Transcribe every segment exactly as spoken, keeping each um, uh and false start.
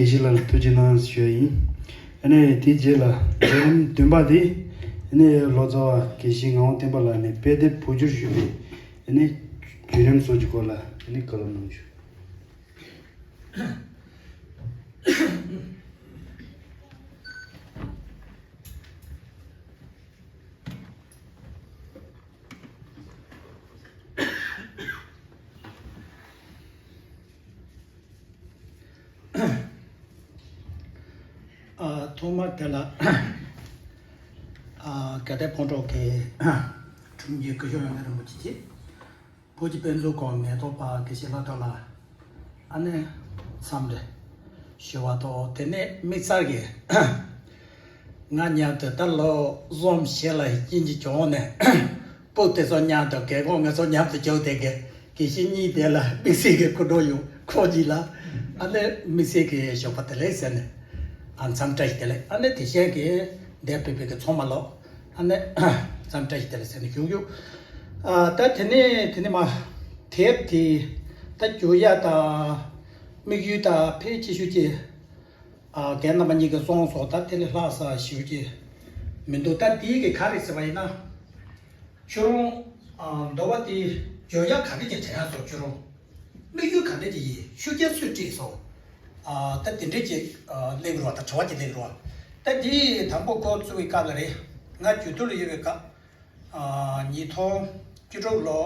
དགེ་བཤེས་ལགས་ལ་ཐུགས་རྗེ་གནང་ཞུ་ཡ་ཡིན། ཨ་ནི་དེའི་རྗེས་ལ་མཛད་རིམ་བདུན་པ་དེ་ཨ་ནི་ལོ་ཙཱ་བ་དགེ་བཤེས་ངག་དབང་བསྟན་པ་ལགས་ནས་དཔེ་དེབ་བོད་བསྒྱུར་ཞུས་པའི་ཨ་ནི་བརྒྱུད་རིམ་སོགས་ཀྱི་སྐོར་ལ་ཨ་ནི་བཀའ་སློབ་གནང་ཞུ། ཨ། ཐོག་མར་དེ་ལ་ཨ། དགའ་ལྡན་ཕོ་བྲང་གི་དྲུང་ཆེ་སྐུ་ཞབས་ཡོན་ཏན་རིན་པོ་ཆེ་གིས་བོད་ཀྱི་དཔེ་མཛོད་ཁང་མེ་ཏོག་པ་དགེ་བཤེས་ལྷ་སྒྲོན་ལགས་ཨ་ནི་འཚམས་འདྲི་ཞུ་བ་དང་། དེ་ནས་དམིགས་བསལ་གྱིས་ང་མཉམ་དུ་ད་ལོ་གསུམ་བཞི་ལ་དབྱིན་ཇི་སྦྱངས་ནས་བོད་དེ་ཚོ་མཉམ་དུ་རྒན་གོག་ང་ཚོ་མཉམ་དུ་བྱུང་བསྡད་མཁན་དགེ་བཤེས་གཉིས་དེ་ལ་དམིགས་བསལ་གྱི་སྐུ་མགྲོན་ཡོད། ཁོང་གཉིས་ལ་ཨ་ནི་དམིགས་བསལ་གྱི་ཞོགས་པ་བདེ་ལེགས་ཟེར་ནས་ཨ་འཚམས་བཀྲ་ཤིས་བདེ་ལེགས། ཨ་ནི་དེ་བཞིན་གྱི་འདིར་ཕེབས་པའི་གི་ཚང་མ་ལ་ཨ་ནི་འཚམས་བཀྲ་ཤིས་བདེ་ལེགས་ཟེར་ནས་ཞུ་རྒྱུ། ཨ། ད་དེ་ནས་དེ་ནས་མ་དེབ་དེ་ད་བསྒྱུར་ཡ་དང་དམིགས་ཡུལ་དང་ཕལ་ཆེ་ཤོས་ཀྱི་ཨ། རྒན་རྣམ་པ་གཉིས་ཀྱིས་གསུངས་སོང་། ད་དེ་ལས་ལྷག་ས་ཞེ་པོ་ཅིག་མི་འདུག། ད་དེའི་གི་ག་རེ་ཟེར་བ་ཡིན་ན། ཁྱོད་རང་ཨ། འདོད་པ་དེ་བསྒྱུར་ཡག་ག་འདྲ་ཅིག་དྲན་སོང་། ཁྱོད་རང་དམིགས་ཡུལ་ག་འདྲ་ཅིག་ཡིན། ཤུགས་རྐྱེན་སུས་སྤྲད་སོང་། ཨ། ད་དེ་འདྲ་ཅིག་ཨ། གླེང་རོགས། ད་དྲི་བ་ཅིག་གླེང་རོགས། ད་དེ་དང་པོ་འགོ་བཙུགས་པའི་སྐབས་ལ་རེད། ང་རྒྱུན་དུ་ལ་ཡོད་པའི་སྐབས། ཨ། ཉིས་སྟོང་བཅུ་དྲུག་ལོ་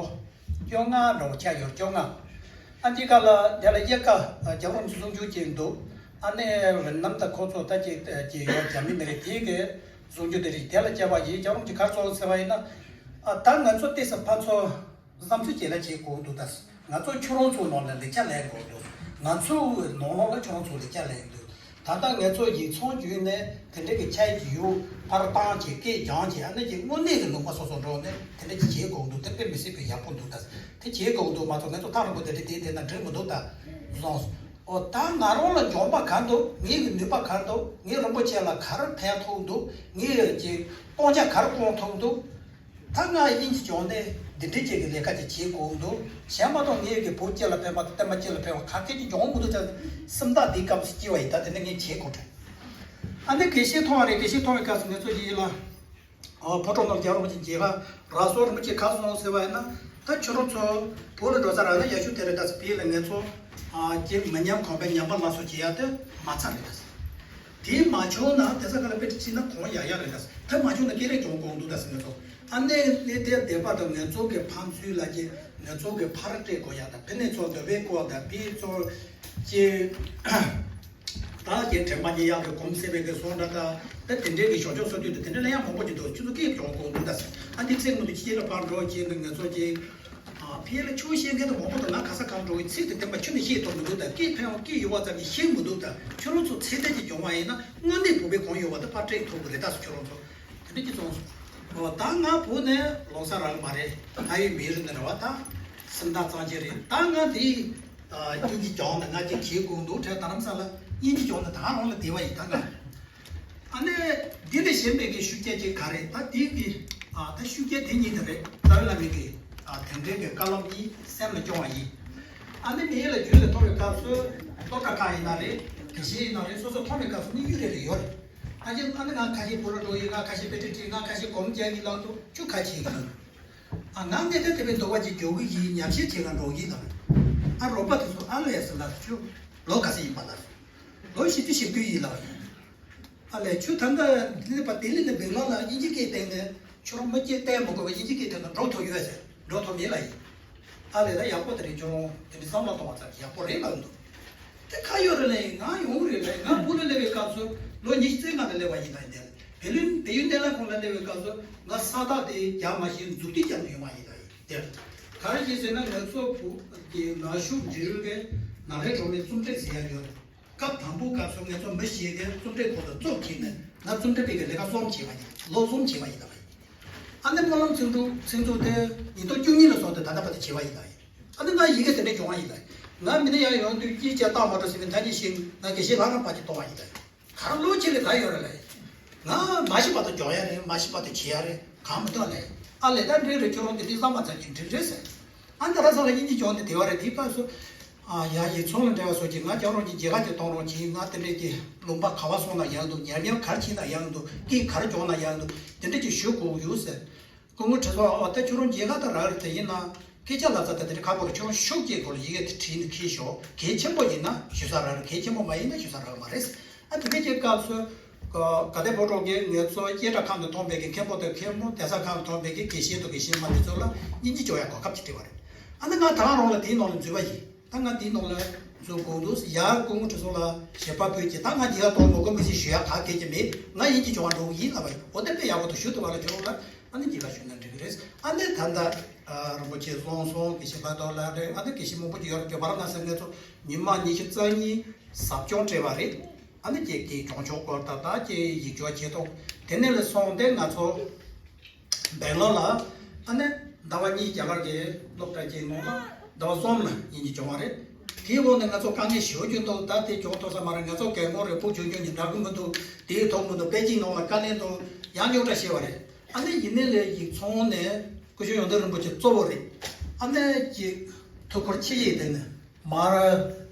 བཅོ་ལྔ་འདྲ་བོ་ཆགས་ཡོད། བཅོ་ལྔ། ཨ། འདི་ག་ལ་དེ་ལ་དབྱར་ཁ་རྒྱལ་བ་རིན་པོ་ཆེ་གསུང་ཆོས་ཅིག་འདུག། ཨ་ནི་རིན་རྣམ་དང་ཁོ་ཚོ་ད་ཅིག་ཅིག་ཡོད་རྒྱ་མི་མི་རིགས་དེ་གི་གསུང་ཆོས་དེ་རིགས་དེ་ལ་བཅར་བ་ཡིན། རྒྱལ་བ་རིན་པོ་ཆེ་ག་རེ་གསུངས་ཟེར་བ་ཡིན་ན། ཨ། ད་ང་ཚོ་ཏོག་ཙམ་ཕར་ཚུར་བསམ་ཚུལ་བརྗེ་ལ་བྱེད་དགོས་འདུག། ད་ང་ཚོ་ཁྱོད་རང་ཚོའི་ནང་ལ་ལེགས་ཆ་ལེན་དགོས་འདུག། ང་ཚོའི་ནང་ལོགས་ལ་ཁྱོད་རང་ཚོ་ལེགས་ཆ་ལེན་འདུག། ད་ལྟ་ང་ཚོ་ཡིག་ཚང་བརྒྱུད་ནས་དེ་འདྲ་གི་ཆ་ཡིག་ཡོད་ཕར་བཏང་བྱས་སྐད་སྦྱང་བྱས། ཨ་ནི་ཀྱི་དངོས་གནས་ཀྱི་ལུང་པ་སོ་སོ་འགྲོ་ནས་དེ་འདྲ་ཅིག་བྱེད་དགོས་འདུག། དེ་དཔེ་མི་སྲིད་པའི་ཡག་པོ་འདུག། ད་དེ་བྱེད་དགོས་འདུག་མ་གཏོགས་ང་ཚོ་ཐག་རིང་པོ་དེ་འདྲ་དེ་དེ་ན་འགྲིག་མི་འདུག་ད་གསུངས། ཨོ། ད་ང་རང་ལ་འཇོན་པ་ག་འདུག། ངའི་གི་ནུས་པ་ག་འདུག། ངའི་རིན་པོ་ཆེ་ལ་ག་རེ་ཕན་ཐོགས་འདུག། ངའི་ཀྱི་སྟོང་ཆ་ག་རེ་སྤུངས་ཐུབ་འདུག། ད་ང་དབྱིན་ཇི་སྦྱངས་ནས་འདི་འདྲའི་ཅིག་གི་ལས་ཀ་ཅིག་བྱེད་དགོས་འདུག། གཞན་མ་གཏོགས་ངའི་གི་བོད་སྤྱི་ལ་ཕན་པ་དང་བསྟན་པ་སྤྱི་ལ་ཕན་པ་ག་གེ་ཅིག་སྦྱོང་མི་འདུག་ཟེར་སེམས་ཐག་འདིའི་སྐབས་སུ་སྐྱེ་བ་ཡིན། ད་དེ་ནས་ངས་བྱེད་དགོས་དྲན། ཨ་ནི་དགེ་བཤེས་མཐོང་བ་རེད། དགེ་བཤེས་མཐོང་བའི་སྐབས་སུ་ང་ཚོ་ཡིད་ལ། ཨ། ཕོ་བྲང་ནང་རྒྱལ་བ་རིན་པོ་ཆེ་མཇལ་ཁ་རག་སོང་། རིན་པོ་ཆེ་ག་རེ་གསུངས་ཟེར་བ་ཡིན་ན། ད་ཁྱོད་རང་ཚོ་བོད་ལ་འགྲོ་ས་རག་ན་ཡག་ཤོས་དེ་རེད། ད་ཟེར་བས་ལ་ང་ཚོ་ཨ། ཀྱི་མི་ཉམས་གོང་འཕེལ་ཉམས་པ་སླར་གསོ་བྱེད་ཡག་དེ་མ་ཚར་རེད། ད་ཟེར། དེ་མ་བྱུང་ན་དེ་ས་ག་ལ་དཔེ་ཁྲིད་ཕྱིན་ན་གོང་ཡག་ཡག་རེད། ད་ཟེར། དེ་མ་བྱུང་ན་སྐད་རིགས་སྦྱོང་དགོས་འདུག། ད་ཟེར། ང་ཚོ་ཨ་ནི་ལས་དེ་བསྡད་པ་དང་ང་ཚོ་གི་ཕན་ཚུན་ལ་ཀྱི་ང་ཚོ་གི་ཕར་སྤྲད་དགོས་ཡག་དང་། ཕི་ནས་ཚོ་འདོད་པའི་སྐོར་དང་། ཕི་ཚོ་ཀྱི་ད་ཀྱི་དྲན་པ་ཉེ་ཡག་གི་གོམས་སྲེད་པའི་གི་སོང་འདྲ་ད། ད་དེ་འདྲའི་གི་ཞོགས་ཇོ་སོ་དུས་དེ་འདྲ་ལ་ཡང་མང་པོ་ཅིག་འདུག། ཁྱོད་ཚོ་སྐད་སྦྱོང་དགོས་འདུག། ད་ཟེར། ཨ་འདི་ཚེ་མི་འདུག། ཕྱི་ལ་ཕར་འགྲོ་བྱས་ནས་ང་ཚོ་ཀྱི་ཨ། ཕི་ལ་ཁྱོད་ཤེས་མཁན་དུ་མང་པོ་འདུག། ང་ག་ས་གང་འགྲོ་གི་ཚིག་དེ་བསྟན་པ་ཁྱོད་ནས་ཤེས་ཐུབ་མི་འདུག། ད་སྐད་ཕན་ཡོན་སྐད་ཡོད་པ་ཙམ་གྱིས་ཤེས་མི་འདུག། ད་ཁྱོད་རང་ཚོ་ཚེ་འདས་ཀྱི་སྦྱོང་བ་ཡིན་ན་དངོས་གནས་བོད་པའི་གོང་ཡོད་པ་ད་ཕར་སྤྲད་ཐུབ་གི་རེད། ད་ཟེར། ཁྱོད་རང་ཚོ་དེ་འདྲ་ཅིག་སོང་། ཨོ། ད་ང་བོད་ནས་ལོག་ས་རག་མ་རེད། ཕ་ཡུལ་མི་རིགས་ནས་རེད་བ། ད་སེམས་ཐག་གཙང་ཆེ་རེད། ད་ང་དེ་ཨ། དབྱིན་ཇི་སྦྱངས་ནས་ང་ཅིག་བྱེད་དགོས་འདུག་དྲན། རྡ་རམ་ས་ལ་དབྱིན་ཇི་སྦྱངས་ནས་ད་རང་ལ་བསྡད་པ་ཡིན། ད་ང་ཨ་ནི་འདི་ལས་གཞན་པའི་གི་ཤུགས་རྐྱེན་ཅིག་ག་རེ། ད་འདི་གི་ཨ། ད་ཤུགས་རྐྱེན་དེ་གཉིས་དེ་རེད། རྩ་བའི་བླ་མའི་གི་ཨ། དེ་འདྲའི་གི་བཀའ་སློབ་གཉིས་སེམས་ལ་སྐྱོང་བ་ཡིན། ཨ་ནི་མི་ཡུལ་ལ་རྒྱུན་ལ་ཐོན་པའི་སྐབས་སུ་སློབ་གྲྭ་ཁག་ཡིན་ན་རེད། དགེ་བཤེས་ཡིན་ན་རེད། སོ་སོ་ཐོན་པའི་སྐབས་སུ་དམིགས་ཡུལ་རེ་རེ་ཡོད་རེད། ཨ་ཅེ། ཨ་ནི་ང་ཁ་ཤས་བོད་ལ་འགྲོ་ཡིན། ང་ཁ་ཤས་དཔེ་ཁྲིད་ཁྲིད། ང་ཁ་ཤས་སྒོམ་རྒྱག་གི་ལབ་འདུག། ཁྱོད་ག་བྱེད་ཀྱི་འདུག། ཨ། ང་གནས་དེ་དེ་བས་འདོད་པ་ཅིག་རྒྱག་གི་ཡིན། ཉམས་ཞིབ་བྱེད་ག་འགྲོ་གི་ལབ། ཨ། རོགས་པ་དེ་ཚོ་ཨ་ལས་ཟེར་ལབ། ཁྱོད་ལོ་ག་ཚོད་ཡིན་པ་ལབ། ལོ་བཞི་བཅུ་ཞེ་དགུ་ཡིན་ལབ། ཨ་ལས། ཁྱོད་ད་ལྟ་ལྡི་ལི་པ་ལྡི་ལི་ནས་བེང་ལོར་ལ་དབྱིན་ཇི་སྐད་བསྟན་ནས་ཁྱོད་རང་མི་སྐད་བསྟན་མ་དགོས་པ་དབྱིན་ཇི་སྐད་བསྟན་ན་འགྲོ་ཐུབ་ཡོད་ཟེར། འགྲོ་ཐུབ་མེད་ལབ་ཡིན། ཨ་ལས། ད་ཡག་པོ་དེ་རེད། ཁྱོད་རང་དེ་འདྲའི་བསམ་བློ་གཏོང་བ་ཙམ་ཡག་པོ་རེད་ལབ་འདུག། དེ་ག་ཡོད་རེད་ལབ་ཡིན། ང་ཡོང་རེད་ལབ་ཡིན། ང་བོད་ལ་སླེབས་པའི་སྐབས་སུ་ལོ་ཉི་ཤུ་རྩ་ལྔ་ལ་སླེབས་པ་ཡིན་ད་ཡིན། དེ་ལས་བལ་ཡུལ་བདེ་སྐྱིད་གླིང་ཁོངས་ལ་སླེབས་པའི་སྐབས་སུ་ང་ས་རྟགས་དེ་རྒྱག་མ་ཤེས། མཛུབ་ཐེལ་རྒྱག་ནས་ཡོང་བ་ཡིན་ད་ཡིན། དེ་ག་རེ་བྱས་ཟེར་ན། ང་ཚོ་བོད་ཀྱི་ངར་ཤུགས་འབྲི་རུ་བའི་ནང་ལས་གྲོང་མི་རྩོམ་སྒྲིག་ཟེར་ཡ་ཡོད་རེད། སྐབས་དང་པོའི་སྐབས་སུ་ང་ཚོ་མི་ཞིག་གིས་རྩོམ་སྒྲིག་ཁོ་ཚོ་བཙུགས་ཁྱེར་ནས་ང་རྩོམ་སྒྲིག་པའི་གི་ལས་ཀ་གསུམ་བྱས་པ་ཡིན། ལོ་གསུམ་བྱས་པ་ཡིན་ད་ཡིན། ཨ་ནི་སྨོན་ལམ་ཚིག་འབྲུ་ཚིག་འབྲུ་དེ་ཉིས་སྟོང་བཅུ་གཉིས་ལ་སོང་སྟེ་ད་ལྟ་བར་དུ་བྱས་པ་ཡིན་ད་ཡིན། ཨ་ནི་ང་ཡི་གེ་དེ་འདྲ་སྦྱོང་བ་ཡིན་ད་ཡིན། ང་མི་ནི་ཡང་ཡོང་དུས་སྐྱིད་ཅག་བཏང་མ་འགྲོ་ཟེར་བའི་ཐ་སྙད་ཤེས། ང་དགེ་བཤེས་ལྷ་རམས་པ་ཅིག་གཏོང་བ་ཡིན་ད་ཡིན། གར་ལོ་ཆེ་ལས་ག་ཡོད་རེད་ལ་ཡིན། ང་མ་ཤི་བར་དུ་སྦྱོང་ཡ་རེད། མ་ཤི་བར་དུ་བྱེད་ཡ་རེད། གང་མི་འདུག་ལས། ཨ་ལས། ད་འགྲིག་རེད། ཁྱོད་རང་དེ་འདྲའི་བསམ་པ་ཙམ་གྱིས་འགྲིག་རེད་ཟེར། ཨ་ནི་རྡ་རམ་ས་ལ་དབྱིན་ཇི་སྦྱོང་དེ་བདེ་བ་རེད། དེའི་སྐབས་སུ་ ཨ་ཡ་ཡིག་ཚང་ལ་འབྲེལ་བ་སོགས་ཀྱི་ང་རྒྱབ་རོགས་ཀྱི་མཇལ་ཁ་ཅིག་གཏོང་རོགས་གྱིས། ང་དེ་འདྲས་ཀྱི་ལུང་པ་ག་བ་སོང་ན་ཡག་འདུག་ཉར་ཉར་ག་རེ་བྱས་ན་ཡག་འདུག་སྐད་ག་རེ་སྦྱོང་ན་ཡག་འདུག་དེ་འདྲས་ཀྱི་ཞུ་དགོས་ཡོད་ཟེར། སྐུ་ངོ་ཁྲི་ཚོ་ཨོ་ད་ཁྱོད་རང་མཇལ་ཁ་ད་རག་རེད། དེ་ཡིན་ན་སྐད་ཆ་ལབ་ས་ད་དེ་འདྲས་ཁག་པོ་རེད། ཁྱོད་རང་ཤུགས་ཀྱིས་ཁོ་ལ་ཡི་གེ་དེ་བྲིས་ནས་འཁྱེར་ཤོག་གལ་ཆེན་པོ་ཡིན་ན་ཞུ་ས་རག་རེད། གལ་ཆེན་པོ་མ་ཡིན་ན་ཞུ་ས་རག་མ་རེད། ཨ་དེ་འདྲས་ཀྱི་སྐབས་སུ་ག་དེ་བོད་འབྲོག་གི་ངལ་རྩོལ་སྐད་གྲགས་ཁང་དུ་མཐོང་བའི་གི་མཁན་པོ་དང་མཁན་མོ། གདན་ས་ཁང་དུ་མཐོང་བའི་གི་དགེ་བཤེས་དང་དགེ་བཤེས་མ་དེ་ཚོ་ལ་དབྱིན་ཇི་སྦྱོང་ཡ་གོ་སྐབས་ཅིག་སྤྲད་པ་རེད། ཨ་ནི་ང་ད་རང་རང་ལ་དེའི་ནང་ལ་འཛུལ་བ་ཡིན། ད་ང་དེའི་ནང་ལ་འཛུལ་དགོས་འདུག་ཡར་སྐུ་ངོ་ཁྲི་ཚོ་ལ་ཞལ་པར་ཕུལ་གྱི། ད་ང་འདི་ག་གཏོང་མི་དགོས་མི་ཟེར་ཞུ་ཡ་ག་གལ་གྱི་མེད། ང་དབྱིན་ཇི་སྦྱོང་བ་འགྲོ་གི་ཡིན་ལབ་པ་ཡིན། འོ་དེ་དཔེ་ཡག་པོ་འདུག་ཞུ་ཐུབ་པ་ལ་ཁྱོད་རང་ལ་ཨ་ནི་འདི་ག་ཞུས་ན་འགྲིག་གི་རེད། ཨ་ནི་ད་ལྟ་རིན་པོ་ཆེ་བཟང་སོང་གི་ཞལ་པར་དོ་ལ་རེད། ཨ་ནི་དགེ་བཤེས་མང་པོ་ཅིག་ཡོད་རེད། དེ་བར་ང་སེམས་ངལ་ཚོ་ཉི་མ་ཉི་ཤུ་རྩ་གཉིས་ཟབ་སྦྱོང་སྤྲད་པ་རེད། ཨ་ནི་ཀྱེ་ཀྱེ་གྱོང་ཆོག་སྐོར་དང་ད་ཀྱེ་ཡིག་སྐྱོར་བྱེད་ཐོག་དེ་ནས་ལས་སོང་སྟེ་ང་ཚོ་སྦེང་ལོར་ལ་ཨ་ནི་ཟླ་བ་གཉིས་རྒྱ་གར་གྱི་སློབ་གྲྭ་གཅིག་ནང་ལ་ཟླ་བ་གསུམ་ལ་དབྱིན་ཇི་སྦྱོང་བ་རེད། དེའི་འོག་ནས་ང་ཚོ་དཀའ་ངལ་ཞེ་པོ་ཅིག་འདུག་ད་དེ་སྦྱོང་ཐུབ་ས་མ་རེད། ང་ཚོ་རྒན་རྒོན་རེད། ཕྲུ་གུ་ཆུང་ཆུང་ཡིན། འདྲ་གི་མི་འདུག་དེའི་ཐོག་མི་འདུག་པེ་ཅིང་ནང་ལ་དཀའ་ལས་འདུག་ཡང་རྙོག་དྲ་ཞེ་པོ་རེད། ཨ་ནི་ཡིན་ནའི་ལས་ཡིག་ཚང་ནས་སྐུ་ཞབས་ཡོན་ཏན་རིན་པོ་ཆེ་གཙོ་བོ་རེད། ཨ་ནི་ཀྱེ་ཐུགས་ཁུར་ཆེ་ཡིས་དེ་ནས། མར་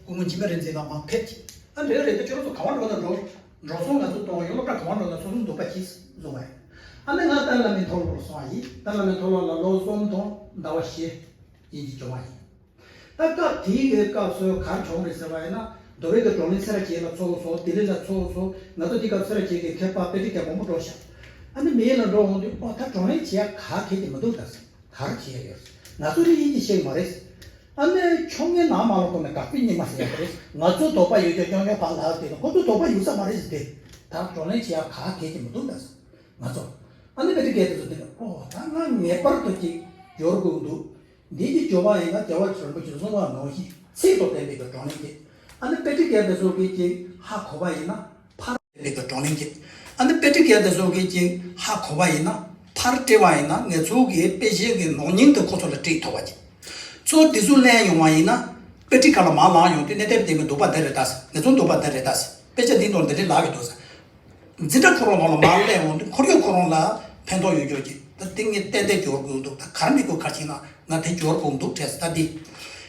སྐུ་ངོ་འཇིགས་མེད་རིག་འཛིན་ལགས་མར་ཕེབས་ཀྱི། ཨ་འདྲ་རེད། ད་ཁྱོད་རང་ཚོ་ག་བ་འགྲོ་ན་འགྲོ། འགྲོ་སོང་། ང་ཚོ་གཏོང་ཡོང་། སློབ་གྲྭ་ག་བ་འགྲོ་ན་སོ་སོ་འདོད་པ་གྱིས་བཟུང་བ་ཡིན། ཨ་ནི་ང་ཏཱ་ལའི་བླ་མའི་མཐོ་སློབ་ལ་སོང་བ་ཡིན། ཏཱ་ལའི་བླ་མའི་མཐོ་སློབ་ལ་ལོ་གསུམ་དང་ཟླ་བ་བཞི་དབྱིན་ཇི་སྦྱོང་བ་ཡིན། ད་སྐབས་དེའི་གི་སྐབས་སུ་ག་རེ་བྱུང་རེད་ཟེར་བ་ཡིན་ན། མདོ་དབུས་ཀྱི་བགྲོ་གླེང་སེ་ར་བྱེས་ལ་ཚོགས་སོང་། ལྡི་ལི་ལ་ཚོགས་སོང་། ང་ཚོ་དེ་སྐབས་སེ་ར་བྱེས་ཀྱི་མཁས་པ་དཔེ་ཁྲིད་མཁན་མང་པོ་འགྲོ་ཤག་ཨ་ནི་མི་ཡིན་ལ་འགྲོ་འོང་དུས་ཨོ་ད་བགྲོ་གླེང་བྱེད་ཡ་ག་གེ་དེ་མི་འདུག་ད་ག་རེ་བྱེད་ཡ་ཡོད། ང་ཚོ་ནི་དབྱིན་ཇི་ཤེས་ཀྱི་མ་རེད། ཨ་ནི་ཆུང་ངེ་ནང་མ་ལོག་གོང་ནས་དགག་པའི་སྙིང་མ་ཟེར་ཡ་དེ་རེད། ང་ཚོ་དོགས་པ་ཡོད་ཀྱང་རྐྱང་རྐྱང་ཕར་ལབ་དེ་དང་། ཁོ་ཚོ་དོགས་པ་ཡོད་ས་མ་རེད་ཟེར་ཏེ། ད་བགྲོ་གླེང་བྱེད་ཡ་ག་གེ་དེ་མི་འདུག་ད་ང་ཚོ། ཨ་ནི་དཔེ་ཁྲིད་མཁན་དེ་ཚོ་དེ་ནས་ཨོ་ད་ང་ངེས་པར་དུ་ཅིག་སྦྱོར་དགོས་འདུག་འདི་ཅིག་སྦྱོར་བ་ཡིན་ན་རྒྱལ་བ་རིན་པོ་ཆེ་གསུངས་པ་ནང་བཞིན་ཚིག་དང་ལྡན་པའི་གི་བགྲོ་གླེང་བྱེད། ཨ་ནི་དཔེ་ཁྲིད་མཁན་དེ་ཚོ་གིས་ཅིག་ཧ་གོ་བ་ཡིན་ན་ཕར་ལྟ་བུའི་གི་བགྲོ་གླེང་བྱེད། ཨ་ནི་དཔེ་ཁྲིད་མཁན་དེ་ཚོ་གིས་ཅིག་ཧ་གོ་བ་ཡིན་ན་ཕར་བལྟས་པ་ཡིན་ན་ང་ཚོ་གི་དཔེ་ཆའི་གི་ནང་སྙིང་དེ་ཁོ་ཚོ་ལ་སྤྲད་ཐུབ་པ་བྱེད། གཙོ་བོ་དེ་ཚོ་ལེན་ཡོང་བ་ཡིན་ན་དཔེ་ཁྲིད་ཁང་ལ་མར་ལངས་ཡོང་དུས་ནས་དེབ་དེ་མི་འདུག་པ་འདི་རེད་ད་ཟེར། ངེད་ཚོ་འདུག་པ་འདི་རེད་ད་ཟེར། དཔེ་ཆ་འདི་ནང་འདི་འདྲས་ལབ་ཡོད་འདུག་ཟེར། འཛིན་གྲྭ་ཁོ་རང་ནང་ལ་མར་སླེབས་འོང་དུས་ཁོར་ཡུག་ཁོ་རང་ལ་ཕན་ཐོགས་ཡོད་རྒྱུ་ཅིག་ད་དེ་ངས་ཏན་ཏན་སྦྱོར་དགོས་འདུག་ད་ག་རེ་མི་དགོས་ག་རེ་བྱས་ན་ང་དེ་སྦྱོར་དགོས་འདུག་བྲེལ་ཟེར། ད་འདི་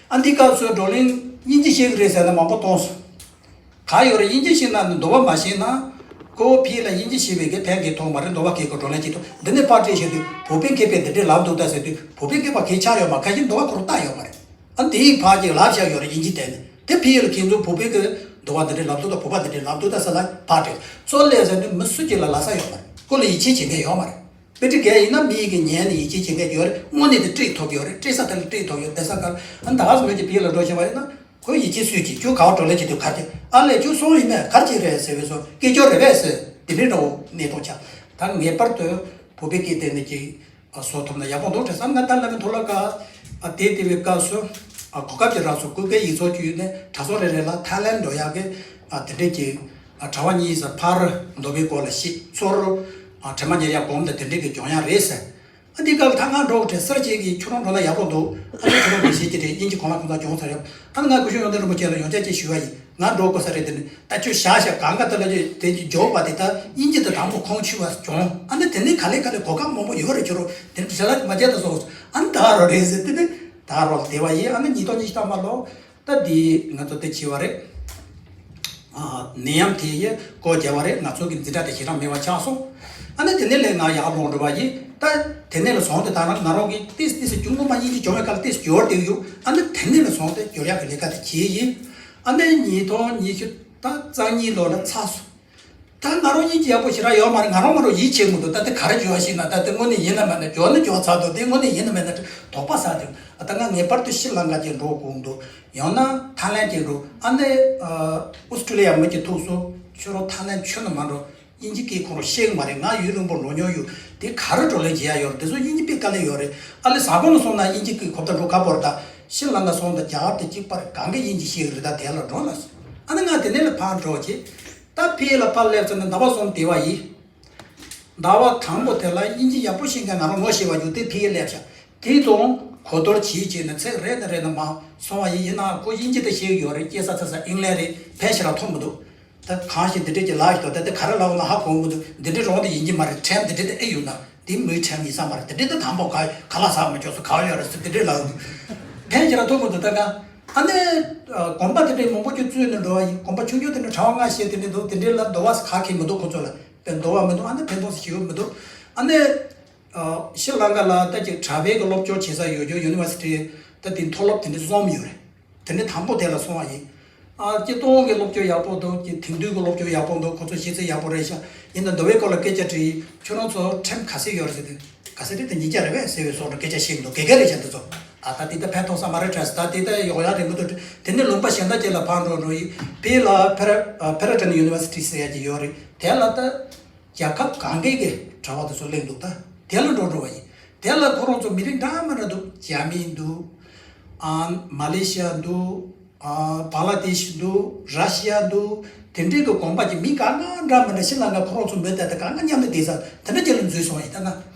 ཨ་འདི་སྐབས་སུ་བགྲོ་གླེང་དབྱིན་ཇི་ཤེས་ཀྱི་རེད་ཟེར་ན་མང་པོ་གཏོང་སོང་། ག་ཡོད་རེད། དབྱིན་ཇི་ཤེས་ན་ནི་འདུག་པ་མ་ཤེས་ན། ཁོ་བོ་ཕི་ལ་དབྱིན་ཇི་ཤེས་པའི་གི་ཕན་གི་ཐོགས་མ་རེད། འདུག་པ་གི་གོ་བགྲོ་གླེང་བྱེད་དུས་འདི་ནས་ཕར་སྤྲད་བཞག་དུས་བོད་པའི་མཁས་པས་འདི་འདྲས་ལབ་འདུག་ད་ཟེར་དུས་བོད་པའི་མཁས་པ་གས་ཆགས་ཡོད་མ། ཁ་ཤས་འདུག་པ་ཁོ་རང་ལྟ་ཡོད་མ་རེད། ཨ་དེའི་ཕར་ཅིག་ལབ་བཞག་ཡོད་རེད། དབྱིན་ཇི་དེ་ནས་དེ་ཕི་ལ་ཁྱེད་ཚོ་བོད་པའི་གི་འདུག་པ་འདི་འདྲས་ལབ་འདུག་ད་བོད་པ་འདི་འདྲས་ལབ་འདུག་ད་ཟེར་ལ་ཕར་སྤྲད། ཚོ་ལས་ཟེར་དུས་མི་སུ་གཅིག་ལ་ལབ་ས་ཡོད་མ་རེད། ཁོ་ལ་ཡིད་ཆེས་བྱེད་མཁན་ཡོད་མ་རེད། དཔེ་ཁྲིད་མཁན་ཡིན་ན་མི་ཡི་གི་ཉན་ནས་ཡིད་ཆེས་བྱེད་མཁན་ཡོད་རེད། དངོས་གནས་དེ་སྤྲད་ཐུབ་ཡོད་རེད། སྤྲད་ས་དེ་ལ་སྤྲད་ཐུབ་ཡོད། དེ་ས་ག་ཨ་ད་ག་ཟེར་མོད་ཀྱི་བི་ལ་འགྲོ་བཞིན་པ་ཡིན་ན་ཁོས་ཡིད་ཆེས་སུས་ཀྱིས་ཁྱོད་ག་བ་བགྲོ་གླེང་བྱེད་དུས་ག་རེ་ཨ་ལས་ཁྱོད་སོང་ཡིན་ནས་ག་རེ་བྱེད་རེད་ཟེར་བས་སོ་སྐད་སྐྱོར་རེད་པས་ཟེར་དེ་འདྲའི་འདྲ་བོ་གནས་སྟངས་ཆགས། ད་ངེས་པར་དུ་བོད་པའི་སྐད་དེ་ནས་ཀྱི་བཟོ་ཐུབ་ན་ཡག་པོ་འདུག་བྲེལ་བསམ། ང་ད་ལ་མི་ཐོག་ལ་ཀ་ཨ་དེ་དེ་བའི་སྐབས་སུ་ཨ་གོ་སྐབས་ཀྱི་རག་སོང་། སྐུ་སྒེར་ཡིག་ཚོགས་བརྒྱུད་ནས་གྲྭ་ཚང་རེ་རེ་ལ་ཐའི་ལན་འགྲོ་ཡག་གི་ཨ་དེ་འདྲའི་ཀྱི་ཨ་གྲྭ་པ་གཉིས་ས་ཕར་འདུག་པའི་སྐོར་ལ་ཤེས། ཚུར་ཨ་དྲི་མ་ཉེར་ཡག་གོམ་དང་དེ་འདྲའི་གི་སྦྱོང་ཡག་རེད་ཟེར། ཨ་འདི་སྐབས་ད་ང་འགྲོ་དགོས་བྲེལ་སེ་ར་བྱེས་ཀྱིས་ཁྱོད་རང་འགྲོ་ན་ཡག་པོ་འདུག་ཨ་ནི་ཁྱོད་རང་མི་ཤེས་ཀྱི་རེད། དབྱིན་ཇི་གང་ལ་གང་འཚམ་སྦྱོང་ཚར་ཡོད། ཨ་ནི་ང་སྐུ་ཞབས་ཡོན་ཏན་རིན་པོ་ཆེ་ལ་ཡོངས་ཁྱབ་ཅིག་ཞུ་བ་ཡིན། ང་འགྲོ་དགོས་ས་རེད། དེ་ནི་ད་ཁྱོད་བཞག་བཞག་གང་ག་དེ་ལ་ཁྱོད་དེ་འཇོག་པ་དེ་ད་དབྱིན་ཇི་དེ་དང་པོ་ཁོང་ཆུད་པ་སྦྱོང་། ཨ་ནི་དེ་ནི་ག་ལེ་ག་ལེ་གོ་སྐབས་མང་པོ་ཡོད་རེད། ཁྱོད་རང་དེ་ནི་བྲེལ་ལ་མ་བརྒྱབ་ད་སོང་། ཨ་ནི་ད་རོ་རེད་ཟེར། དེ་ནི་ད་རོ་བདེ་བ་ཡིན། ཨ་ནི་ཉིས་སྟོང་ཉི་ཤུ་རྩ་ལྔ་ལོ། ད་འདི་ང་ཚོ་དེ་བྱས་པ་རེད། ཨ་ནད་ཡམས་དེ་ཡི་སྒོ་བརྒྱབ་པ་རེད། ང་ཚོ་གི་འཛིན་གྲྭ་དེ་ཞེ་དྲག་མེད་པ་ཆགས་སོང་། ཨ་ནི་དེ་ནས་ལས་ང་ཡར་ལོངས་འགྲོ་བ་ཡིན། ད་དེ་ནས་ལ་སོང་སྟེ་ད་རང་ང་རང་གི་ཏིས་ཏིས་ཅུང་ངོ་མ་དབྱིན་ཇི་སྦྱོང་བའི་སྐབས་ཏིས་སྦྱོར་བསྡད་ཡོད། ཨ་ནི་དེ་ནས་ལ་སོང་སྟེ་སྦྱོར་ཡག་གི་ལས་ཀ་དེ་བྱས་ཡིན། ཨ་ནི་ཉིས་སྟོང་ཉི་ཤུ་ད་རྩ་གཉིས་ལོ་ལ་ཚར་སོང་། ད་ང་རང་དབྱིན་ཇི་ཡག་པོ་ཞེ་དྲག་ཡོད་མ་རེད། ང་རང་ང་རང་ཡིད་ཆེས་མི་འདུག་ད་དེ་ག་རེ་སྦྱོར་བ་ཞིག་ན་ད་དེ་དངོས་གནས་ཡིན་ན་མེད་ན། སྦྱོར་ན་སྦྱོར་ཚར་འདུག་དེ་དངོས་གནས་ཡིན་ན་མེད་ན་དོགས་པ་ཟ་འདུག་ད་ང་ངེས་པར་དུ་ཤྲི་ལང་ཀ་ཅིག་འགྲོ་དགོས་འདུག་ཡང་ན་ཐའི་ལན་ཅིག་འགྲོ། ཨ་ནི་ཨ་ཨོ་སི་ཀྲི་ལི་ཡ་མི་གཅིག་ཐུག་སོང་། ཁྱོད་རང་ཐའི་ལན་ཁྱོན་ནས་མ་འགྲོ། དབྱིན་ཇི་སྐད་ཁོ་རང་ཤེས་ཀྱི་མ་རེད། ང་ཡུན་རིང་པོ་འགྲོ་མྱོང་ཡོད། དེ་ག་རེ་བགྲོ་གླེང་བྱེད་ཡ་ཡོད་རེད། དེ་ཚོ་དབྱིན་ཇི་དཔེ་དཀའ་ལས་ཡོད་རེད། ཨ་ལེ་ཟ་ཁང་ལ་སོང་ན་དབྱིན་ཇི་སྐད་གོ་བརྡ་འགྲོ་ག་པོར། ད་ཤྲི་ལང་ཀ་སོང་དང་རྒྱ་གར་དེ་གཅིག་པ་རེད། གང་གི་དབྱིན་ཇི་ཤེས་ཀྱི་རེད། ད་དེ་ལ་འགྲོ་ལ་སོང་། ཨ་ནི་ང་དེ་ནས་ལ་ཕར་འགྲོ་བྱས། ད་ཕི་ལ་ཕར་སླེབས་ཚར་ནས་ཟླ་བ་གསུམ་བསྡད་པ་ཡིན། ཟླ་བ་དང་པོ་དེ་ལ་དབྱིན་ཇི་ཡག་པོ་ཤེས་མཁན་ང་རང་ངོ་ཤེས་པ་ཅིག་དེ་ཕི་སླེབས་ཤག་དེ་དང་གོ་བསྡུར་བྱས་བྱས་ནས་ཚིག་རེ་ནས་རེ་ནས་མར་སོང་བ་ཡིན། ཡིན་ནའང་ཁོ་དབྱིན་ཇི་དེ་ཤེས་ཀྱི་ཡོད་རེད། སྐྱེས་ས་འཚར་ས་ཨིང་ལན་རེད། ཕན་ཞེ་དྲག་ཐོགས་མི་འདུག་ད་གང་ཞིག་འདི་འདྲས་ཀྱི་ལག་ཞིག་ཏུ་ད་དེ་ག་རེ་ལབ་ན་ཧ་གོ་མི་འདུག་འདི་འདྲས་རང་དེ་ཡིན་གྱི་མ་རེད། ཁྲལ་འདི་འདྲས་དེ་ཨེ་ཡོད་ན་འདི་མོའི་ཁྲལ་ཡིན་ས་མ་རེད། འདི་འདྲས་དེ་དང་པོ་ག་ག་ལ་ཟག་མི་ཆོག་སུ་ག་བ་ཡོད་རེད་ཟེར་འདི་འདྲས་ལབ་འདུག་ཕན་ཞེ་དྲག་ཐོགས་མི་འདུག་ད་ང་ ཨ་ནི་ཨ་དགོན་པ་དེ་འདྲའི་མང་པོ་ཅིག་བཙུགས་ནས་འགྲོ་བ་ཡིན། དགོན་པ་ཆུང་ཆུང་དེ་འདྲ་གྲྭ་པ་ལྔ་བཞི་དེ་འདྲ་འདུག་དེ་འདྲའི་ལ་འདུ་བ་ག་གེ་མི་འདུག་ཁོ་ཚོ་ལ་དཔེ་འདུ་བ་མི་འདུག་ཨ་ནི་ཕན་ཐོགས་ཞེ་པོ་མི་འདུག་ཨ་ནི་ཨ་ཤྲི་ལང་ཀ་ལ་ད་ཅིག་གྲྭ་པའི་གི་སློབ་སྦྱོང་བྱེད་ས་ཡོད་རྒྱུ་ཡུ་ནི་ཝར་སི་ཊི། ད་དེ་མཐོ་སློབ་དེ་འདྲ་གསུམ་ཡོད་རེད། དེ་ནས་དང་པོ་དེ་ལ་སོང་བ་ཡིན། ཨ་སྤྱིར་བཏང་གི་སློབ་སྦྱོང་ཡག་པོ་འདུག་ཅིག་དེང་དུས་ཀྱི་སློབ་སྦྱོང་ཡག་པོ་འདུག་ཁོ་ཚོ་ཤེས་ཚད་ཡག་པོ་རེད་ཤག་ཡིན་ན་འདུ་བའི་སྐོར་ལ་སྐད་ཆ་དྲིས་ཡིན། ཁྱོད་རང་ཚོ་ཁྲིམས་ག་ཚད་ཡོད་རེད་ཟེར་དུས། ག་ཚད་རེད་དེ་ཉིས་བརྒྱ་རེད་པས་ཟེར་བའི་སོགས་ཀྱི་སྐད་ཆ་བཤད་འདུག་དགེ་རྒན་རེད་ཤག་འདི་ཚོ། ཨ་ད་དེ་ད་ཕན་ཐོགས་ས་མ་རེད་དྲན་སོང་། ད་དེ་ད་ཡོང་ཡག་རེད་མི་འདུག་དེ་ནས་ལུང་པ་གཞན་དག་ཅིག་ལ་ཕར་འགྲོ་འགྲོ་ཡིན། བོད་ལ་ཕེ་ར་ཕེ་ར་ཏོན་ཡུ་ནི་ཝར་སི་ཊི་ཟེར་ཡག་ཅིག་ཡོད་རེད། དེ་ལ་ད་རྒྱལ་ཁབ་གང་གའི་གི་གྲྭ་པ་དེ་ཚོ་སླེབས་འདུག་ད་དེ་ལ་འགྲོ་འགྲོ་བ་ཡིན། དེ་ལ་ཁོ་རང་ཚོ་མི་རིགས་འདྲ་མི་འདྲ་འདུག་རྒྱ་མི་འདུག་ཨ་མ་ལེ་ཤི་ཡ་འདུག་ཨ་བང་ལ་དེ་ཤི་འདུག་ར་ཤི་ཡ་འདུག་དེ་འདྲའི་གི་དགོན་པ་གི་མི་གང་ག་འདྲ་མི་འདྲ་ཤི་ལང་ཀ་ཁོ་རང་ཚོ་མི་དེ་དང་གང་ག་མཉམ་དུ་བསྡད་ས་དེ་འདྲ་ཅིག་ལ་འཛུལ་སོང་བ་ཡིན། ད་ང་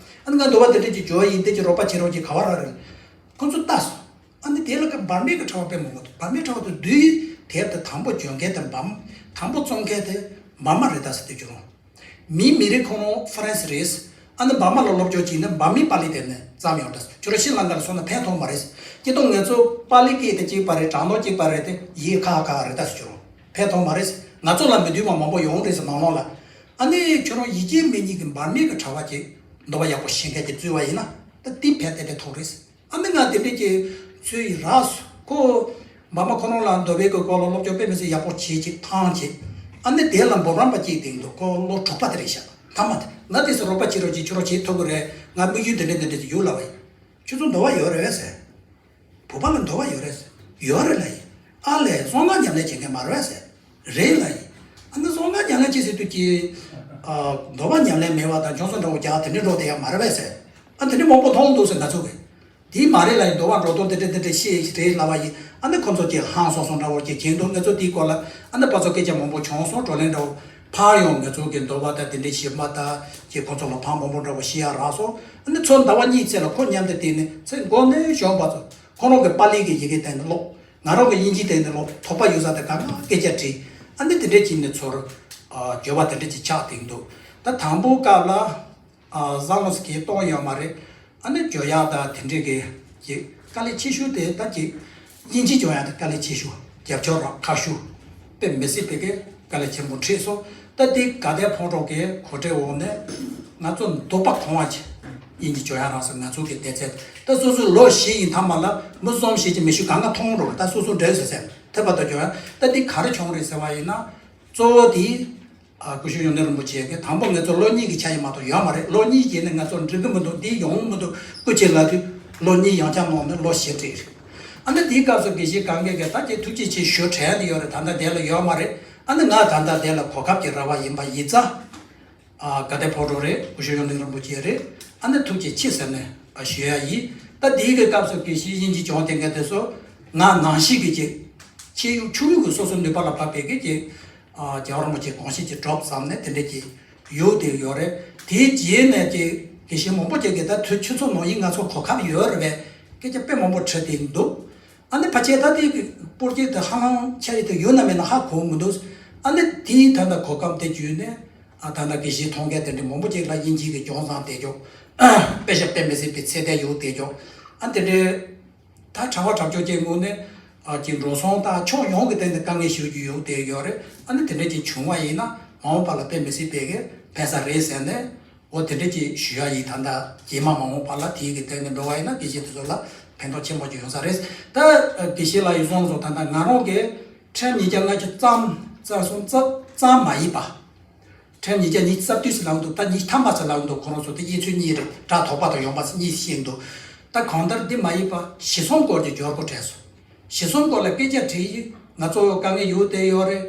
ཨ་ནི་ང་འདུ་བ་དེ་འདྲ་ཅིག་འབྱོར་བ་ཡིན། དེ་ཅིག་རོགས་པ་བྱེད་རོགས་ཅིག་ག་བ་རག་རེད། ཁོ་ཚོ་ལྟ་སོང་། ཨ་ནི་དེ་ལ་ཀ་འབར་མའི་གི་གྲྭ་པ་དཔེ་མང་པོ་འདུག་འབར་མའི་གྲྭ་པ་དེ་དུས་དེབ་དེ་དང་པོ་འཇོན་མཁན་དེ་འབར་མ། དང་པོ་བཙོང་མཁན་དེ་འབར་མ་རེད་ད་ཟེར་དུས་ཀྱི་རུང་། མིའི་མི་རིགས་ཁོ་རང་ཧྥ་རན་སི་རེད། ཨ་ནི་འབར་མ་ལ་སློབ་སྦྱོང་བྱས་ན་འབར་མའི་པཱ་ལི་དེ་ནས་བརྩམས་ཡོང་ད་ཟེར། ཁྱོད་རང་ཤྲི་ལང་ཀ་ལ་སོང་ན་ཕན་ཐོགས་མ་རེད། སྤྱིར་བཏང་ང་ཚོ་པཱ་ལི་སྐད་དེ་གཅིག་པ་རེད། སྦྲག་ནོར་གཅིག་པ་རེད་དེ་ཡིག་ཁ་ཁ་རེད་ད་ཟེར་ཀྱི་རུང་། ཕན་ཐོགས་མ་རེད། ང་ཚོ་ལ་མི་འདུས་པ་མང་པོ་ཡོང་རེད་ཟེར་ནང་ལོགས་ལ། ཨ་ནི་ཁྱོད་རང་ཡིག་ཆ་མེད་མཁན་གྱི་འབར་མའི་གི་གྲྭ་པ་ཅིག་འདུ་བ་ཡག་པོ་ཤེས་མཁན་ཅིག་བཙུགས་པ་ཡིན་ན་ད་དེ་ཕན་ཏན་ཏན་ཐོགས་རེད། ཨ་ནི་ང་དེ་འདྲས་ཀྱི་ཚུལ་ཡིན་རག་སོང་། ཁོ་འབར་མ་ཁོ་རང་ལ་འདུ་བའི་གི་སྐོར་ལ་སློབ་སྦྱོང་དཔེ་མི་སྲིད་ཡག་པོ་བྱེད་ཅིག་ཐང་ཆད། ཨ་ནི་དེ་ལ་འབུམ་རམས་པ་གཅིག་དེ་འདུག་ཁོ་ལོ་དྲུག་པ་དེ་རེད་ཤག་མཐའ་མ་དེ་ང་དེ་ཚོ་རོགས་པ་བྱེད་རོགས་ཅིག་ཁྱོད་རང་བྱེད་ཐུབ་ཀྱི་རེད། ང་དམིགས་ཡུལ་འདི་འདྲས་འདི་འདྲས་ཅིག་ཡོད་ལབ་པ་ཡིན། ཁྱོད་ཚོ་འདུ་བ་ཡོད་རེད་པས་ཟེར། བོད་པ་ལ་འདུ་བ་ཡོད་རེད་ཟེར། ཡོད་རེད་ལབ་ཡིན། ཨ་ལས་གསང་སྔགས་ཉམས་ལེན་བྱེད་མཁན་མ་རེད་པས་ཟེར། རེད་ལབ་ཡིན། ཨ་ནི་གསང་སྔགས་ཉམས་ལེན་བྱེད་ཟེར་དུས་ཀྱི། ཨ་འདུ་བ་ཉམས་ལེན་མེད་པ་དང་ཆང་སོ་འདྲ་བོ་རྒྱག་དེ་འདྲས་འགྲོ་དེ་ཡང་མ་རེད་པས་ཟེར། ཨ་དེ་འདྲས་མང་པོ་མཐོང་འདུག་ཟེར་ང་ཚོ་གིས། དེ་མ་རེད་ལབ་ཡིན། འདུ་བ་འགྲོ་སྟངས་དེ་འདྲས་དེ་འདྲས་ཤེས་རེད་ལབ་པ་ཡིན། ཨ་ནི་ཁོ་ཚོ་གིས་ཧང་སང་སང་འདྲ་བོ་གིས་བྱེད་འདུག་ང་ཚོ་དེའི་སྐོར་ལ་ཨ་ནི་ཕར་ཚུར་སྐད་ཆ་མང་པོ་བྱུང་སོང་། བགྲོ་གླེང་འདྲ་བོ། ཕར་ཡང་ང་ཚོ་གི་འདུ་བ་དང་དེ་འདྲའི་ཞིབ་མ་དང་ཀྱི་ཁོ་ཚོ་ལ་ཕར་མང་པོ་འདྲ་བོ་བཤད་ཡག་རག་སོང་། ཨ་ནི་ཚོ་ཟླ་བ་གཉིས་ཚེ་ལ་ཁོ་མཉམ་དུ་བསྡད་ནས་ཚེ་འགོ་ནས་གཞོན་པ་ཚོ་ཁོ་རང་གི་པཱ་ལི་གི་ཡི་གེ་བསྟན་ནས་ཀློག་ང་རང་གི་དབྱིན་ཇི་བསྟན་ནས་ཀློག་དོགས་པ་ཡོད་ས་དེ་གང་ག་སྐད་ཆ་དྲིས། ཨ་ནི་དེ་འདྲའི་བྱས་ནས་ཚུར་འགྱུར་བ་དེ་འདྲ་ཅིག་ཆགས་བསྡད་འདུག་ད་དང་པོ་སྐབས་ལ། ཨ་བཟང་ལོ་ཟེར་གྱི་གཏོང་ཡོད་མ་རེད། ཨ་ནི་སྦྱོང་ཡག་དང་དེ་འདྲའི་གི་ཅིག་དཀའ་ལས་ཆེ་ཤོས་དེ་ད་ཅིག་དབྱིན་ཇི་སྦྱོང་ཡག་དེ་དཀའ་ལས་ཆེ་ཤོས། རྒྱབ་སྐྱོར་རག་ཁག་ཤོས། དཔེ་མི་སྲིད་པའི་གི་དཀའ་ལས་ཆེན་པོ་འཕྲད་སོང་། ད་དེ་དགའ་ལྡན་ཕོ་བྲང་གི་གོ་སྒྲིག་འོག་ནས་ང་ཚོ་འདོད་པ་གང་བ་ཅིག་དབྱིན་ཇི་སྦྱོང་ཡག་རག་སོང་། ང་ཚོ་གི་སྡེ་ཚན་ད་སོ་སོའི་ལོ་བཞི་ཡི་མཐའ་མ་ལ་མི་གསུམ་བཞི་ཅིག་མི་ཤོད་གང་ག་མཐོང་རོགས། ད་སོ་སོ་འདྲ་ཟེར་ཟེར་ཐེབས་པ་དང་སྦྱོང་ཡག་ད་དེ་ག་རེ་བྱུང་རེད་ཟེར་བ་ཡིན་ན། གཙོ་བོ་དེ། ཨ་སྐུ་ཞབས་ཡོན་ཏན་རིན་པོ་ཆེ་གིས་དང་པོ་ང་ཚོ་ལོ་གཉིས་ཀྱི་ཆ་ཡིན་མ་གཏོགས་ཡོད་མ་རེད། ལོ་གཉིས་རྗེས་ནས་ང་ཚོ་འགྲིག་གི་མི་འདུག་འདི་ཡོང་མི་འདུག་སྐུ་མཁྱེན་ལབ་དུས་ལོ་གཉིས་ཡང་བསྐྱར་གནང་ནས་ལོ་བཞི་སྤྲད་རེད། ཨ་ནི་དེའི་སྐབས་སུ་དགེ་བཤེས་གང་གས་ཀྱིས་ད་ཁྱེད་ཐུགས་རྗེ་ཆེ་ཞུ་དྲན་ནས་ཡོད་རེད། ད་ལྟ་དེ་ལ་ཡོད་མ་རེད། ཨ་ནི་ང་ད་ལྟ་དེ་ལ་གོ་སྐབས་ཀྱི་རེ་བ་ཡིན་པ་ཡིན་ཙང་། ཨ་དགའ་ལྡན་ཕོ་བྲང་རེད། སྐུ་ཞབས་ཡོན་ཏན་རིན་པོ་ཆེ་རེད། ཨ་ནི་ཐུགས་རྗེ་ཆེ་ཟེར་ནས་ཨ་ཞུ་ཡག་ཡིན། ད་དེའི་གི་སྐབས་སུ་དགེ་བཤེས་དབྱིན་ཇི་སྦྱོང་དེ་འགའ་དེ་ཚོ་ང་ནང་བཞིན་གྱི་ཅིག་ཆེས་ཡུན་ཆུང་ཡུན་གྱི་སོ་སོའི་ནུས་པ་ལ་བབས་པའི་གི་ཅིག་ཨ་རྒྱལ་བ་རིན་པོ་ཆེ་དགོངས་བཞེད་ཀྱི་སྒྲོབ་བསམ་ནས་དེ་འདྲས་ཀྱི་ཡོད་དེ་ཡོད་རེད། དེའི་རྗེས་ནས་ཀྱི་དགེ་བཤེས་མང་པོ་ཅིག་གིས་ད་དུས་ཆུ་ཚོད་ནང་བཞིན་ང་ཚོ་གོ་སྐབས་ཡོད་རེད་པས་སྐད་ཆ་དཔེ་མང་པོ་དྲིས་བསྡད་འདུག་ཨ་ནི་ཕལ་ཆེར་ད་ལྟའི་གི་སྤོར་གྱི་དེ་ཧ་ལམ་ཆ་ཡི་དེ་ཡོད་ན་མེད་ན་ཧ་གོ་མི་འདུག་ཨ་ནི་དེའི་ད་ལྟ་གོ་སྐབས་དེ་བརྒྱུད་ནས་ཨ་ད་ལྟ་དགེ་བཤེས་མཐོང་མཁན་དེ་འདྲ་མང་པོ་ཅིག་ལ་དབྱིན་ཇིའི་གི་སྦྱོང་བཟང་བསྡད་ཀྱོག་དཔེ་ཆ་དཔེ་མི་སྲིད་པའི་ཚད་ལྡན་ཡོད་བསྡད་ཀྱོག་ཨ་དེ་འདྲའི་ད་གྲྭ་པ་གྲྭ་ཆོས་ཀྱི་ངོས་ནས་ཨ་ཀྱི་འགྲོ་སོང་དང་ཕྱོགས་ཡོངས་ཀྱི་སྟེང་ནས་དཀའ་ངལ་ཞུ་རྒྱུ་ཡོད་བསྡད་ཡོད་རེད། ཨ་ནི་དེ་འདྲ་ཅིག་བྱུང་བ་ཡིན་ན་མ་འོངས་པ་ལ་དཔེ་མི་སྲིད་པའི་གི་ཕན་ས་རེད་ཟེར་ནས། འོ་དེ་འདྲ་ཅིག་ཞུ་ཡག་ཡིན། ད་ལྟ་རྗེས་མ་མ་འོངས་པ་ལ་དེའི་གི་སྟེང་ནས་འགྲོ་བ་ཡིན་ན་དགེ་བཤེས་དེ་ཚོ་ལ་ཕན་ཐོགས་ཆེན་པོ་ཅིག་ཡོང་ས་རེད། ད་དགེ་བཤེས་ལགས་ཡོད་སོང་སོང་། ད་ལྟ་ང་རང་གི་ཁྲིམས་ཉིས་བརྒྱ་ལྔ་བཅུ་རྩ་གསུམ་རྩ་གསུམ་རྩ་མ་ཡིན་པ། ཁྲིམས་ཉིས་བརྒྱ་ཉི་ཤུ་རྩ་བདུན་ཟེར་ལབ་འདུག་ད་ཉི་ཤུ་ཐམ་པ་ཟེར་ལབ་འདུག་ཁོ་རང་ཚོ་དེ་དབྱེ་ཚུལ་གཉིས་རེད། གྲྭ་ཐོག་པ་དང་ཡོངས་པ་ཟེར་གཉིས་བཤད་འདུག་ད་གང་ལྟར་འདི་མ་ཡིན་པ་ཞེ་སོང་སྐོར་གྱི་སྦྱོར་སྐོར་དྲན་སོང་། ཞེ་སོང་སྐོར་ལ་སྐད་ཆ་དྲིས་ཡིན། ང་ཚོ་དཀའ་ངལ་ཡོད་དེ་ཡོད་རེད།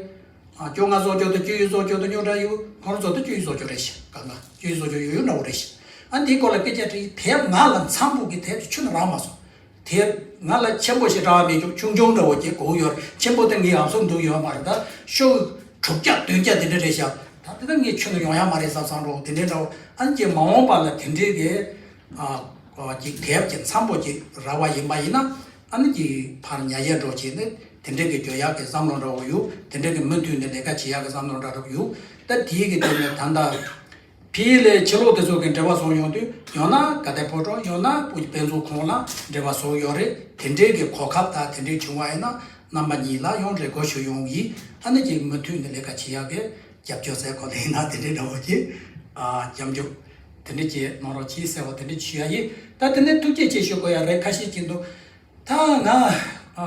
ཨ་སྐྱོ་ང་བཟོ་སྐྱོ་དང་སྐྱོ་ཡུལ་བཟོ་སྐྱོ་དང་སྐྱོ་འདྲ་ཡོད། ཁོ་རང་ཚོ་དང་སྐྱོ་ཡུལ་བཟོ་སྐྱོ་རེད་ཤག་གང་ག་སྐྱོ་ཡུལ་བཟོ་སྐྱོ་ཡོད་ཡོད་འདྲ་བོ་རེད་ཤག་ཨ་འདིའི་སྐོར་ལ་སྐད་ཆ་དྲིས་ཡིན། དེབ་ང་ལ་འཚམ་པོ་གི་དེབ་ཅིག་ཁྱོན་ནས་རག་མ་སོང་། དེབ་ང་ལ་ཆེན་པོ་ཞིག་རག་མེད་ཀྱོག་ཆུང་ཆུང་འདྲ་བོ་ཅིག་གོ་ཡོད་རེད། ཆེན་པོ་དེ་ངའི་ཨབ་སོར་འདུག་ཡོད་མ་རེད། ད་ཤོག་དྲུག་བརྒྱ་བདུན་བརྒྱ་དེ་འདྲ་རེད་ཤག་ད་དེ་ད་ངས་ཁྱོན་ནས་ཡོང་ཡག་མ་རེད་བསམ་བསམ་འདྲ་བོ་དེ་འདྲའི་འདྲ་བོ། ཨ་ནི་ཀྱི་མ་འོངས་པ་ལ་དེ་འདྲའི་གི་ཨ་ཨ་ཅིག་དེབ་ཀྱི་འཚམ་པོ་ཅིག་རག་པ་ཡིན་པ་ཡིན་ན། ཨ་ནི་ཀྱི་ཕར་ཉར་ཡས་འགྲོ་བྱས་ནས་དེ་འདྲའི་གི་འགྱོ་ཡག་གི་བསམ་བློ་འདྲ་བོ་ཡོད། དེ་འདྲའི་གི་མུ་མཐུད་ནས་ལས་ཀ་བྱེད་ཡག་གི་བསམ་བློ་འདྲ་བོ་ཡོད། ད་དེའི་གི་སྟེང་ནས་ད་ལྟ་ ཕི་ལས་ཕྱི་ལོགས་དེ་ཚོ་གི་འབྲེལ་བ་བཟོ་ཡོང་དུས་ཡང་ན་དགའ་ལྡན་ཕོ་བྲང་ཡང་ན་བོད་ཀྱི་དཔེ་མཛོད་ཁང་ལ་འབྲེལ་བ་བཟོ་ཡོད་རེད། དེ་འདྲའི་གི་གོ་སྐབས་དང་དེ་འདྲའི་བྱུང་བ་ཡིན་ན་རྣམ་པ་གཉིས་ལ་ཡང་རེ་སྐུལ་ཞུ་ཡོང་གི། ཨ་ནི་ཅིག་མུ་མཐུད་ནས་ལས་ཀ་བྱེད་ཡག་གི་རྒྱབ་སྐྱོར་ཟེར་གོ་དེ་ཡིན་ན་དེ་འདྲའི་འདྲ་བོ་ཅིག་ཨ་རྒྱབ་སྐྱོར་དེ་འདྲ་ཅིག་གནང་རོགས་གྱིས་ཟེར་བ་དེ་འདྲ་ཞུ་ཡ་ཡིན། ད་དེ་ནས་ཐུགས་རྗེ་ཆེ་ཞུ་དགོས་ཡ་རེད། ཁ་ཤས་ཅིག་འདུག་ད་ང་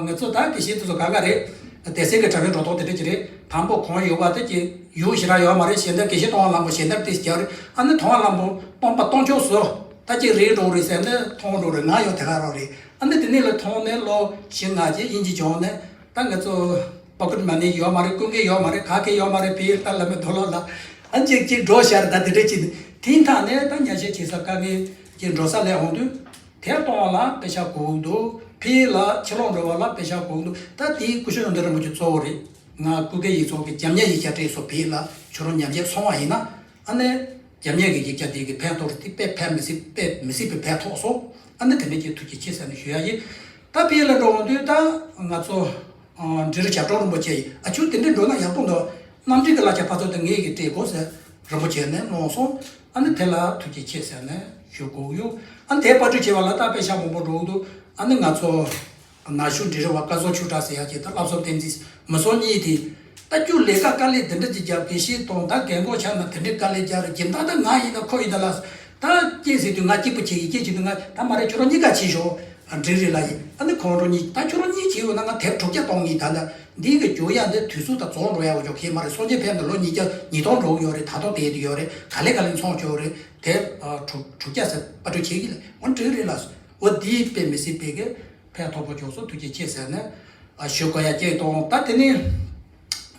ང་ཚོ་ད་དགེ་བཤེས་དེ་ཚོ་ག་ག་རེད། སྡེ་ཚན་གྱི་གྲ་སྒྲིག་འགྲོ་ཐོག་དེ་འདྲ་ཅིག་རེད། དང་པོ་གང་ཡོད་པ་དེ་ཅིག་ཡོད་ཞེ་དྲག་ཡོད་མ་རེད། ཞལ་འདེབས་དགེ་བཤེས་གཏོང་བ་ལམ་པོ་ཞལ་འདེབས་དེ་རྒྱག་རེད། ཨ་ནི་མཐོང་བ་ལམ་པོ་སྟོང་པ་སྟོང་ཆོག་བཟོ། ད་ཅིག་རེད་འགྲོ་རེད་ཟེར་ནས་མཐོང་འགྲོ་རེད། ང་ཡང་དེ་ག་རང་རེད། ཨ་ནི་དེ་ནས་ལ་མཐོང་ནས་ལོ་བཞི་ལྔ་ཅིག་དབྱིན་ཇི་སྦྱངས་ནས་ད་ང་ཚོ་པ་ཀུ་ཏི་མ་ནི་ཡོད་མ་རེད། ཀུན་གྱི་ཡོད་མ་རེད། ག་གི་ཡོད་མ་རེད། ཕི་ད་ལ་མེ་དོ་ལོ་ལ་ཨ་ཅིག་ཅིག་འགྲོ་ཤར། ད་དེ་འདྲ་ཅིག་དེ་མཐའ་ནས་ད་ཉ་ཤས་ཆེ་ས་དཀའ་ངལ་ཅིག་འགྲོ་ས་ལས་འོང་དུས། དེར་གཏོང་བ་ལ་དཔེ་ཆ་དགོས་འདུག་ཕི་ལ་ཕྱི་ལོགས་འགྲོ་བ་ལ་དཔེ་ཆ་དགོས་འདུག་ད་དེའི་སྐུ་ཞབས་ཡོན་ཏན་རིན་པོ་ཆེ་གཙོ་བོ་རེད། ང་སྐུ་སྒེར་ཡིག་ཚང་གི་རྒྱབ་གཉེར་ཡིག་ཆ་སྤྲད་སོང་། ཕི་ལ་ཁྱོད་རང་ཉམས་ཞིབ་སོང་བ་ཡིན་ན་ཨ་ནི་རྒྱབ་གཉེར་གྱི་ཡིག་ཆ་དེ་གི་ཕན་ཐོགས་རེད། དེ་དཔེ་ཕན་མི་སྲིད། དཔེ་མི་སྲིད་པའི་ཕན་ཐོགས་སོང་། ཨ་ནི་དེ་འདྲ་ཅིག་ཐུགས་རྗེ་ཆེ་ཟེར་ནས་ཞུ་ཡ་ཡིན། ད་ཕི་ལ་འགྲོ་འོང་དུས་ད་ང་ཚོ་འབྲི་རུ་ཞབས་དྲུང་རིན་པོ་ཆེ་ཡིས་ཨ་ཁྱོད་དེ་འདྲ་འགྲོ་ན་ཡག་པོ་འདུག་རྣམ་འདྲེན་གྱི་གླ་ཆ་ཕར་ཚུར་དེ་ངེད་ཀྱིས་སྤྲད་དགོས་ཟེར་རིན་པོ་ཆེ་ནས་གནང་སོང་། ཨ་ནི་དེ་ལ་ཐུགས་རྗེ་ཆེ་ཟེར་ནས་ཞུ་དགོས་ཡོད། ཨ་ནི་དེ་བར་དུ་བྱས་པ་ལ་ད་དཔེ་ཆ་མང་པོ་འགྲོ་གི་འདུག་ཨ་ནི་ང་ཚོ་ན་གཞོན་འབྲི་རུ་བ་སྐལ་བཟང་ཆོས་གྲགས་ཟེར་ཡ་ཅིག་ད་བསླབ་གསོ་བསྟན་འཛིན་མི་སོང་གཉིས་དེ་ད་རྒྱུ་ལས་ཀ་དཀའ་ལས་དེ་འདྲ་ཅིག་རྒྱབ། དགེ་བཤེས་དང་ད་རྒན་གོག་ཆགས་ན་དེ་འདྲའི་དཀའ་ལས་རྒྱག་རེད། སྦྱིན་བདག་ད་ང་ཡིན་ན་ཁོ་ཡིན་ད་ལ། ད་སྐྱེས་ཟེར་དུས་ང་གཅིག་པུ་བྱེད་ཀྱི་སྐྱེས་བྱེད་དུས་ང་ད་མ་རེད། ཁྱོད་རང་གཉིས་ཀ་བྱེད་ཤོག་འབྲི་རུ་ལ་ཡིན། ཨ་ནི་ཁོང་རང་གཉིས་ད་ཁྱོད་རང་གཉིས་བྱེད་ཡོད་ན་ང་དེབ་དྲུག་བརྒྱ་གཏོང་གི་ད་ལ། འདི་གི་རྒྱུ་ཡ་འདི་དུས་ཚོད་དང་རྫོགས་འགྲོ་ཡ་འོ་ཅོག་ཁེལ་མ་རེད། སངས་རྒྱས་ཕེབས་ནས་ལོ་ཉིས་བརྒྱ་ཉིས་སྟོང་འགྲོ་གི་ཡོད་རེད། ད་དུང་བསྡད་དེ་ཡོད་རེད། ག་ལེ་ག་ལེ་ཚོང་ཆོག་རེད། དེ་དྲུག་དྲུག་བརྒྱ་ཟེར་པ་དྲུག་བྱེད་ཀྱི་ལ་འོ་འབྲི་རེད་ལ། འོ་འདིའི་དཔེ་མི་སྲིད་པའི་གི་ཕན་ཐོགས་པོ་བྱུང་སོང་། ཐུགས་རྗེ་ཆེ་ཟེར་ནས་ཨ་ཞུ་དགོས་ཡ་སྐད་གཏོང་། ད་དེ་ནས་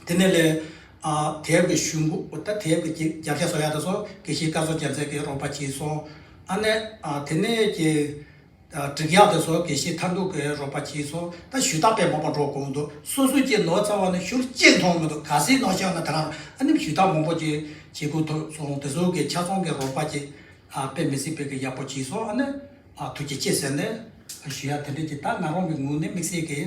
དེ་ནས་ལས་ཨ་དེབ་ཀྱི་ཞུ་འགོ་ད་དེབ་ཀྱི་རྒྱབ་ཤ་བཟོ་ཡ་དེ་ཚོ་དགེ་བཤེས་སྐལ་བཟང་རྒྱལ་མཚན་གྱིས་རོགས་པ་བྱས་སོང་། ཨ་ནས་ཨ་དེ་ནས་ཀྱི་སྒྲིག་ཡག་དེ་ཚོ་དགེ་བཤེས་མཐར་འདུག་གི་རོགས་པ་བྱས་སོང་། ད་ཞུ་དག་དཔེ་མང་པོ་འགྲོ་དགོས་འདུག་སོ་སོ་ཀྱི་ནོར་ཚ་བ་ནི་ཤུགས་གཅིག་མཐོང་མི་འདུག་ག་སྲིད་ནོར་ཤོར་ན་ད་རང་ཨ་ནི་ཞུ་དག་མང་པོ་ཅིག་བྱེད་དགོས་ཐུག་སོང་། དེ་ཚོ་གི་ཆ་ཚང་གི་རོགས་པ་ཅིག་ཨ་དཔེ་མི་སྲིད་པའི་གི་ཡག་པོ་བྱས་སོང་། ཨ་ནི་ཨ་ཐུགས་རྗེ་ཆེ་ཟེར་ནས་ཞུ་ཡ་དེ་འདྲ་ཅིག་ད་ང་རང་གི་ངོས་ནས་དམིགས་བསལ་གི་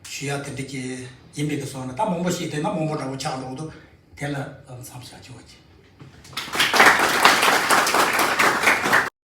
ཞུ་ཡ་དེ་འདྲ་ཅིག་ཡིན་པའི་གི་སོང་ན་ད་མང་པོ་ཞིག་དེ་ན་མང་པོ་འདྲ་བོ་ཆགས་འགྲོ་འདུག་དེ་ལ་མཚམས་བཞག་ཆོག་ཅིག